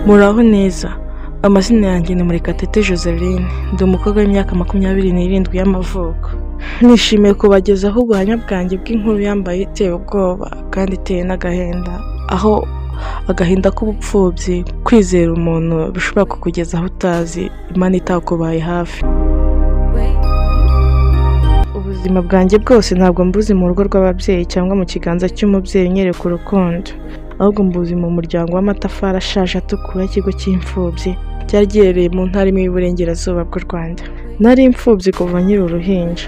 Muraho neza, amazina yanjye ni Murekatete Joseline, ndi umukobwa w'imyaka 27 y'amavuko. Nishimiye kubagezaho ubuhamya bwanjye bw'inkuru yambaye iteye ubwoba kandi iteye n'agahinda, aho agahinda k'ubupfubyi, kwizera umuntu bishobora kukugeza aho utazi, Imana itakubaye hafi. Ubuzima bwanjye bwose ntabwo mbuzi mu rugo rw'ababyeyi cyangwa mu kiganza cy'umubyeyi unyereka urukundo, ahubwo mbuzi mu muryango w'amatafari ashaje atukura y'ikigo cy'imfubyi cyari giherereye mu ntara imwe y'Iburengerazuba bw'u Rwanda. Nari imfubyi kuva nkiri uruhinja.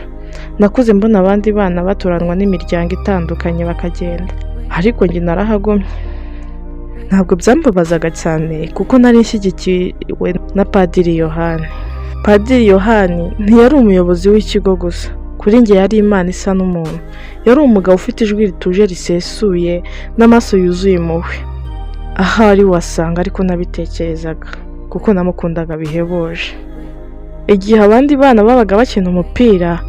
Nakuze mbona abandi bana baturanwa n'imiryango itandukanye bakagenda, ariko njye narahagumye. Ntabwo byambabazaga cyane kuko nari nshyigikiwe na Padiri Yohani. Padiri Yohani ntiyari umuyobozi w'ikigo gusa, kuri njye yari Imana isa n'umuntu. Yari umugabo ufite ijwi rituje risesuye n'amaso yuzuye impuhwe. Ahari wasanga ariko nabitekerezaga kuko namukundaga bihebuje. Igihe abandi bana babaga bakina umupira,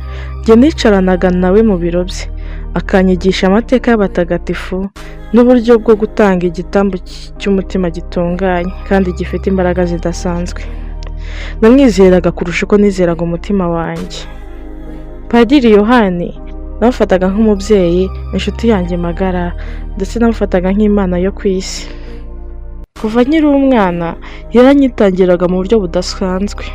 njye nicaranaga nawe mu biro bye, akanyigisha amateka y'abatagatifu n'uburyo bwo gutanga igitambo cy'umutima gitunganye kandi gifite imbaraga zidasanzwe. Namwizeraga kurusha uko nizeraga umutima wanjye. Padiri Yohani namufataga nk'umubyeyi, inshuti yanjye magara, ndetse namufataga nk'Imana yo ku isi. Kuva nkiri umwana yaranyitangiraga mu buryo budasanzwe.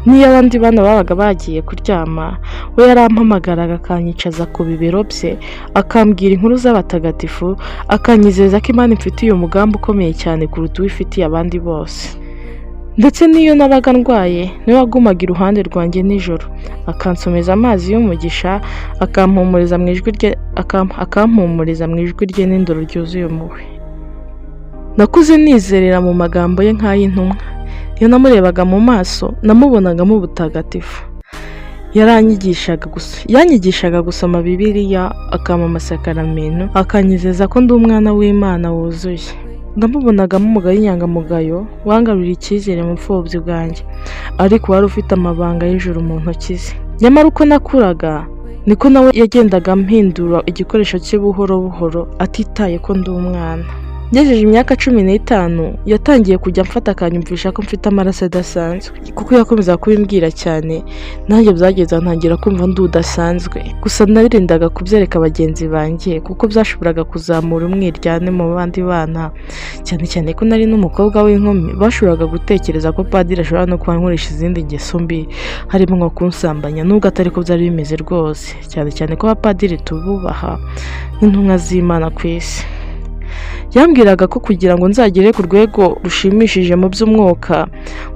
N'iyo abandi bana babaga bagiye kuryama, we yarampamagaraga akanyicaza ku bibero bye, akambwira inkuru z'abatagatifu, akanyizeza ko Imana imfitiye umugambi ukomeye cyane kuruta uwo ifitiye abandi bose. Ndetse n'iyo nabaga ndwaye, niwe wagumaga iruhande rwanjye nijoro, akansomeza amazi y'umugisha, akampumuriza mu ijwi rye n'indoro ryuzuye impuhwe. Nakuze nizerera mu magambo ye nk'ay'intumwa. Iyo namurebaga mu maso, namubonagamo ubutagatifu. Yanyigishaga gusoma Bibiliya, akampa amasakaramentu, akanyizeza ko ndi umwana w'Imana wuzuye. Namubonagamo umugabo w'inyangamugayo wangaruriye icyizere mu bupfubyi bwanjye, ariko wari ufite amabanga y'ijuru mu ntoki ze. Nyamara uko nakuraga, niko nawe yagendaga ampindura igikoresho cye buhoro buhoro, atitaye ko ndi umwana. Ngejeje imyaka 15, yatangiye kujya amfata akanyumvisha ko mfite amaraso adasanzwe. Kuko yakomezaga kubimbwira cyane, nanjye byageze aho ntangira kumva ndi udasanzwe. Gusa narindaga kubyereka bagenzi banjye kuko byashoboraga kuzamura umwiryane mu bandi bana, cyane cyane ko nari n'umukobwa w'inkumi, bashoboraga gutekereza ko padiri ashobora no kuba ankoresha izindi ngeso mbi, harimo nko kunsambanya, nubwo atari ko byari bimeze rwose, cyane cyane ko abapadiri tububaha nk'intumwa z'Imana ku isi. Yambwiraga ko kugira ngo nzagere ku rwego rushimishije mu by'umwuka,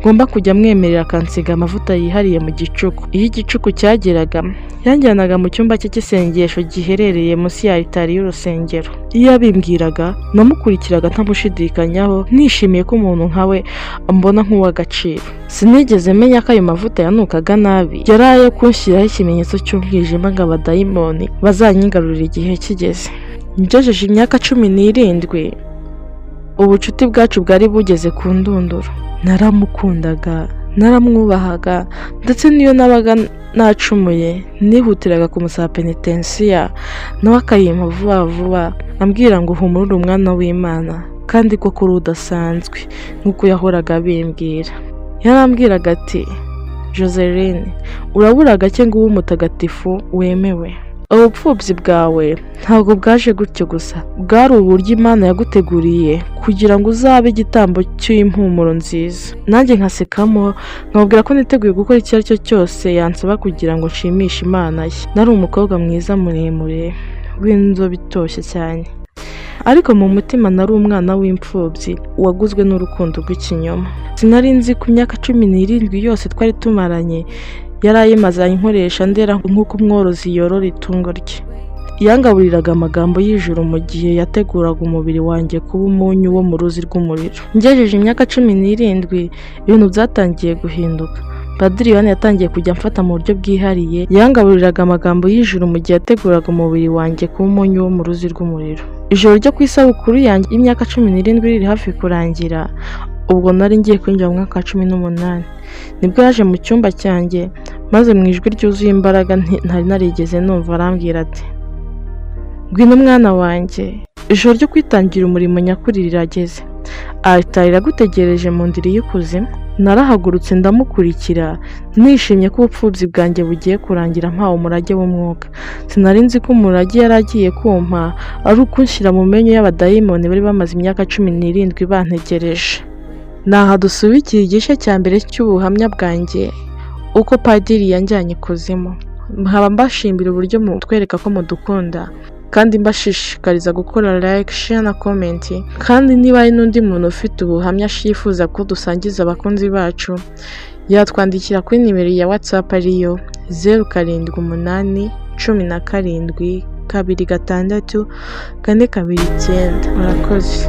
ngomba kujya mwemerera akansiga amavuta yihariye mu gicuku. Iyo igicuku cyageraga, yanjyanaga mu cyumba cye cy'isengesho giherereye munsi ya alitari y'urusengero. Iyo yabimbwiraga, namukurikiraga ntamushidikanyaho, nishimiye ko umuntu nkawe ambona nk'uw'agaciro. Sinigeze menya ko ayo mavuta yanukaga nabi, yari ayo kunshyiraho ikimenyetso cy'umwijima ngo abadayimoni bazanyigarurire igihe kigeze. Ngejeje imyaka 17, ubucuti bwacu bwari bugeze ku ndunduro. Naramukundaga, naramwubahaga, ndetse n'iyo nabaga nacumuye, nihutiraga kumusaba penetensiya, nawe akayimpa vuba vuba, ambwira ngo humura uri umwana w'Imana kandi koko uri udasanzwe nk'uko yahoraga abimbwira. Yarambwiraga ati: "Joseline, urabura gake ngo ube umutagatifu wemewe. Ubupfubyi bwawe ntabwo bwaje gutyo gusa, bwari uburyo Imana yaguteguriye kugira ngo uzabe igitambo cy'impumuro nziza." Nanjye nkasekamo, nkamubwira ko niteguye gukora icyo ari cyo cyose yansaba kugira ngo nshimishe Imana ye. Nari umukobwa mwiza muremure w'inzobe itoshye cyane, ariko mu mutima nari umwana w'imfubyi waguzwe n'urukundo rw'ikinyoma. Sinari nzi ku myaka 17 yose twari tumaranye, yari ayimaze ankoresha ndera nk'uko umworozi yorora itungo rye. Yangaburiraga amagambo y'ijuru mu gihe yateguraga umubiri wanjye kuba umunyu wo mu ruzi rw'umuriro. Ngejeje imyaka 17, ibintu byatangiye guhinduka. Padiri Yohani yatangiye kujya amfata mu buryo bwihariye. Yangaburiraga amagambo y'ijuru mu gihe yateguraga umubiri wanjye kuba umunyu wo mu ruzi rw'umuriro. Ijoro ryo ku isabukuru yanjye y'imyaka 17 riri hafi kurangira, ubwo nari ngiye kwinjira mu mwaka wa 18, nibwo yaje mu cyumba cyanjye, maze mu ijwi ryuzuye imbaraga ntari narigeze numva arambwira ati: "Ngwino mwana wanjye, ijoro ryo kwitangira umurimo nyakuri rirageze." Altari iragutegereje mu ndiri y'ikuzimu. Narahagurutse ndamukurikira, nishimye ko ubupfubyi bwanjye bugiye kurangira mpawe umurage w'umwuka. Sinari nzi ko umurage yari agiye kumpa ari ukunshyira mu menyo y'abadayimoni bari bamaze imyaka 17 bantegereje. Ni aha dusubikiye igice cya mbere cy'ubuhamya bwanjye, uko padiri yanjyanye ikuzimu. Nkaba mbashimira uburyo mutwereka ko mudukunda, kandi mbashishikariza gukora like, share na comment. Kandi niba hari n'undi muntu ufite ubuhamya yifuza ko dusangiza abakunzi bacu, yatwandikira kuri nimero ya WhatsApp ariyo 0781726429. Murakoze.